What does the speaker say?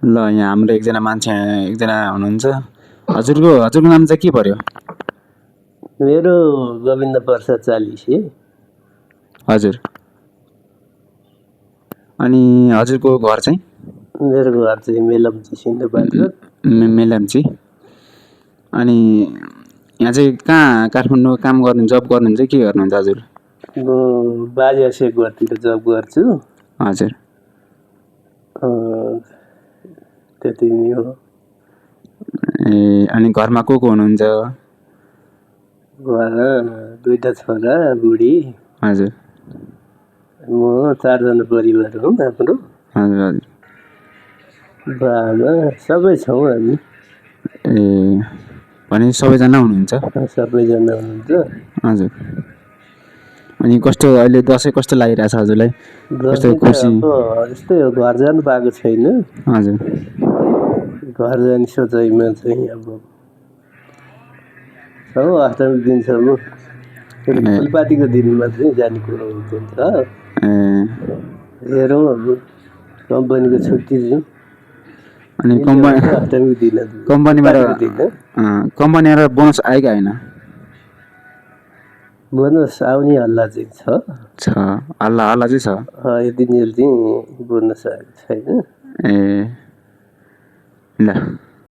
ल यहाँ हाम्रो एकजना मान्छे एकजना हुनुहुन्छ। हजुरको नाम चाहिँ के पर्यो? मेरो गोविन्द प्रसाद चालिसे। हजुर। अनि हजुरको घर चाहिँ? मेरो घर चाहिँ मेलम्ची सिन्धुपाल्चोक। मेलम्ची। अनि यहाँ चाहिँ कहाँ काठमाडौँ काम गर्नु जब गर्नुहुन्छ के गर्नुहुन्छ हजुर? म बाजे सेकवारतिर जब गर्छु। हजुर। त्यति नै हो। ए अनि घरमा को हुनुहुन्छ? घरमा 2टा छोरा बुढी। हजुर। म 4जना परिवार हो आफ्नो। हजुर हजुर। बाबा सबै छौँ हामी। ए भने सबैजना हुनुहुन्छ? सबैजना हुनुहुन्छ। हजुर। अनि कस्तो अहिले दसैँ कस्तो लागिरहेछ हजुरलाई? कस्तो खुसी? अब यस्तै हो, घर जानु पाएको छैन। हजुर। घर जाने सोचाइमा चाहिँ अब छ अष्टमी दिनसम्म। फुलपातीको दिनमा चाहिँ जाने कुरो हुन्छ। हेरौँ अब कम्पनीको छुट्टी दिउँ। अनि कम्पनीबाट बोनस आयो कि होइन? बोनस आउने हल्ला चाहिँ छ। हल्ला चाहिँ छ। यति निल चाहिँ बोनस आएको छैन। ए ल।